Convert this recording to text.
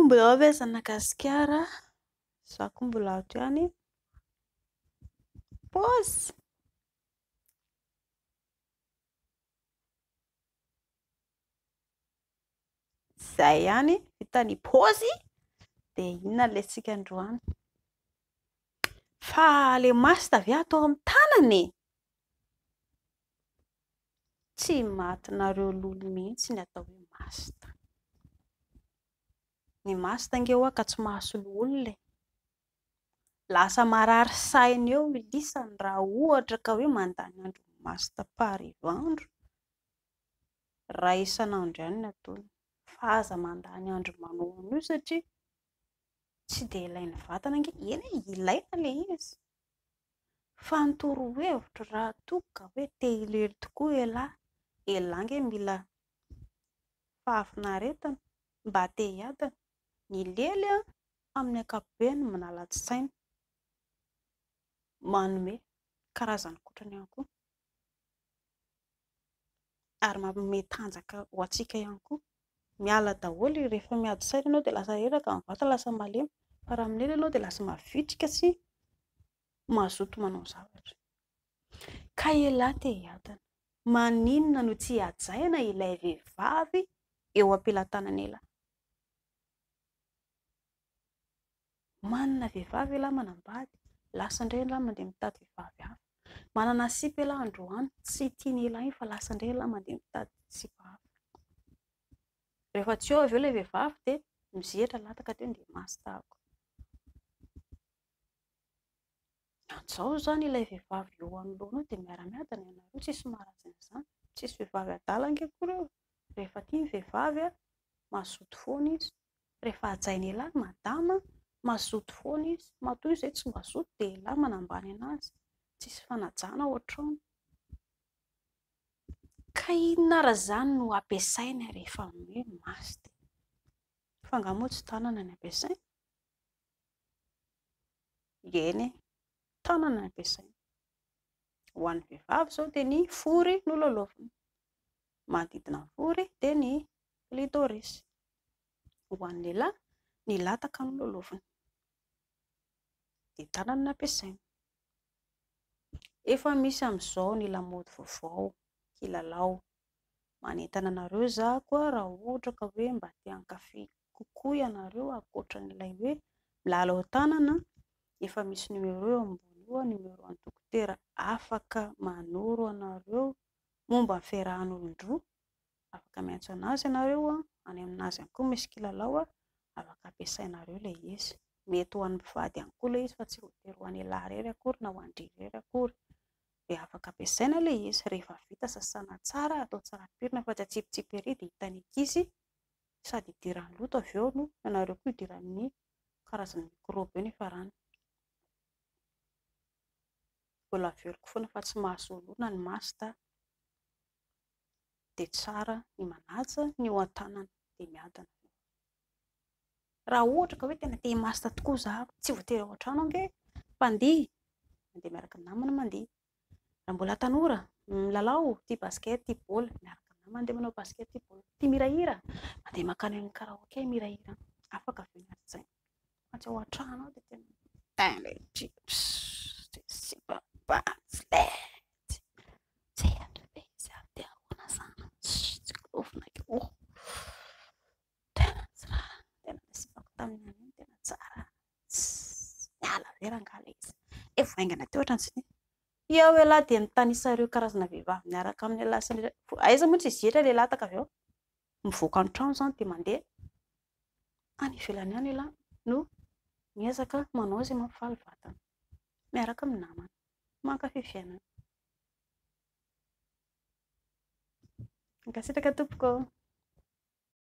Mbola ao ve zan'i Gasikara? Izaho koa mbola ato ihany. Pause. Izay ihany, vita ny pause dia inona ilay tsika androany? Fa ilay masta ve atao amin'ny tanana e? Tsy matinareo lolo mihitsy ny atao hoe masta. Ny masta ange hoa ka tsy mahasolo olona e. Lasa marary saina eo i lisany raha ohatra ka hoe mandany andro masta par herinandro. Iray isan'andro ihany no ataony. Fa aza mandany andro manao an'io satria tsy dia ilain'ny vatana ange. Eny e, ilaina ilay izy. Fa ny torohevitro raha toa ka hoe te hilely tokoa elah, elah ange mila fahafinaretana, mba te hiadana. Ny lely amin'ny ankapobeny manala tsaina, manome karazany kotrana ihany koa ary manome tanjaka ho antsika ihany koa. Miala daholo rehefa miady saina ianao dia lasa reraka ny vatana, lasa malemy, fa raha milely ianao dia lasa mavitrika sy mazoto manao zavatra. Ka elah te hiadana. Maninona no tsy hajaina ilay vehivavy eo am-pelatanan'elah? Manana vehivavy elah manambady, lasa indray elah mandeha mitady vehivavy hafa. Manana sipa elah androany, tsy tian'elah iny fa lasa indray elah mandeha mitady sipa hafa. Rehefa tsy eo avy eo ilay vehivavy dia mizehitra lataka teo dia mastako. Anjao izany ilay vehivavy eo anoloanao dia miara-miadana ianareo, tsisy maharatsy an'izany. Tsisy vehivavy adala ange akory eo. Rehefa tia ny vehivavy, mazoto foana izy. Rehefa hajaina elah ny madama, mazoto foana izy. Matoa izy izay tsy mazoto dia elah manambany an'azy. Tsisy fanajana ao an-trano. Ka inona ary izany no ampiasaina rehefa hoe masta? Fa angaha moa tsy tanana ny ampiasaina? Eny e, tanana no ampiasaina. Ho an'ny vehivavy izao dia ny fory no lalaovina. Manodidina ny fory dia ny clitoris. Ho an'ny lehilahy, ny lataka no lalaovina. Dia tanana no ampiasaina. Efa misy amin'izao ny lamaody vaovao, kilalao. Manentana anareo izaho koa raha ohatra ka hoe mba te hankafy kokoa ianareo ankoatran'ilay hoe milalao tanana, efa misy numéro eo ambony eo, numéro an'ny dokotera afaka manoro anareo momba ny fiarahan'olon-droa, afaka miantso an'azy ianareo, any amin'azy ihany koa misy kilalao afaka ampiasainareo ilay izy. Mety ho an'ny mpivady ihany koa ilay izy fa tsy voatery ho an'ialahy irery akory na ho an-dry irery akory. Dia afaka ampiasaina ilay izy rehefa vita sasana tsara, atao tsara pirina fa tsy atsipitsipy ery dia hitan'ny ankizy sady idiran'ny loto avy eo no ianareo koa idiran'ny karazana mikrôby eo ny hiafarany. Mbola averiko foana fa tsy mahazo olona ny masta dia tsara ny manaja ny eo an-tanana dia miadana. Raha ohatra ka hoe tena te himasta tokoa za, tsy voatery ao an-trano ange, mpandihy, mandeha miaraka amin'ny namana mandihy. Raha mbola tanora, milalao, tia basket, tia baolina, miaraka amin'ny namana mandeha manao basket, tia baolina. Tia mihirahira, mandeha mankany amin'ny karaoke mihirahira. Afaka ve ny adin-tsaina? Fa tsy ao an-trano ao dia tena tsy haiko be izy ary dia ahoana izany? Tsy kilovina io. Tena tsy rariny, tena nisipako tamin'ny an'iny, tena tsara. Niala be rangahy ilay izy. Eh, vao haingana teo ohatran'ny tsy nino. Eo ialahy dia mitanisa ireo karazana vehivavy miaraka amin'ny lehilahy sy ny aiza moa tsy hizihitra ilay lataka avy eo. Mivoaka ny trano izany dia mandeha any ivelany any ialahy no miezaka manao izay mampifaly vatana miaraka amin'ny namana, mankafy fiainana. Mankasitraka tompoko ô.